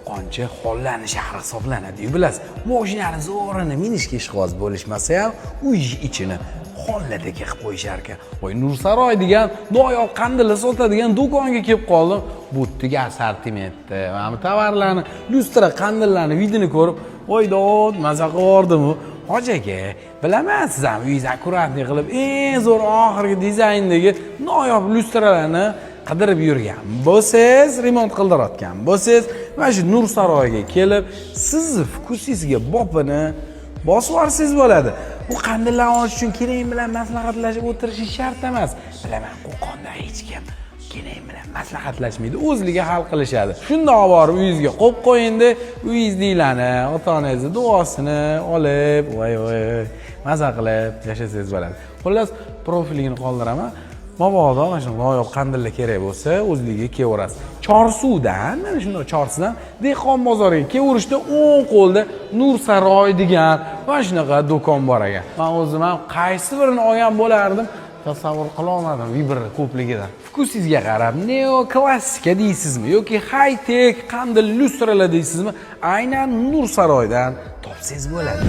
Qo'qoncha Holland shahri hisoblanadi-yu, bilasiz. Mashinani zo'rini minishga ishqiboz bo'lishmasa ham, uy ichini Hollandagi qilib qo'yishar ekan. Voy, Nursaroy degan noyob qandillar sotadigan do'konga kelib qoldim. Bu yerdagi assortimentni, mana bu tovarlarni, lyustra qandillarni вид ini ko'rib, voy dod, maza qilib yubordim. Hoji aka, bilaman, siz ham uyingizni аккуратный qilib, eng zo'r oxirgi dizayndagi noyob lyustralarni qidirib yurgan bo'lsangiz, remont qildirayotgan bo'lsangiz, mana shu Nursaroyga kelib, sizni вкус ingizga bopini bosib yuborsangiz bo'ladi. Bu qandillarni olish uchun kelin bilan maslahatlashib o'tirishi shart emas. Bilaman, Qo'qonda hech kim kelin bilan maslahatlashmaydi, o'zligi hal qilishadi. Shundoq borib uyingizga qo'yib qo'yingda, uyingizdagilarni, ota onangizni duosini olib, voy voy, maza qilib yashasangiz bo'ladi. Xullas, profilini qoldiraman. Mabodo mana shu noyob qandillar kerak bo'lsa, o'zligiga kelaverasiz. Chorsudan, mana shundoq Chorsudan dehqon bozoriga kelaverishda o'ng qo'lda Nursaroy degan mana shunaqa do'kon bor ekan. Man o'zim ham qaysi birini olgan bo'lardim, tasavvur qila olmadim выбор ko'pligidan. Вкус ingizga qarab, neoklassika deysizmi yoki high tech qandil lyustralar deysizmi, aynan Nursaroydan topsangiz bo'ladi.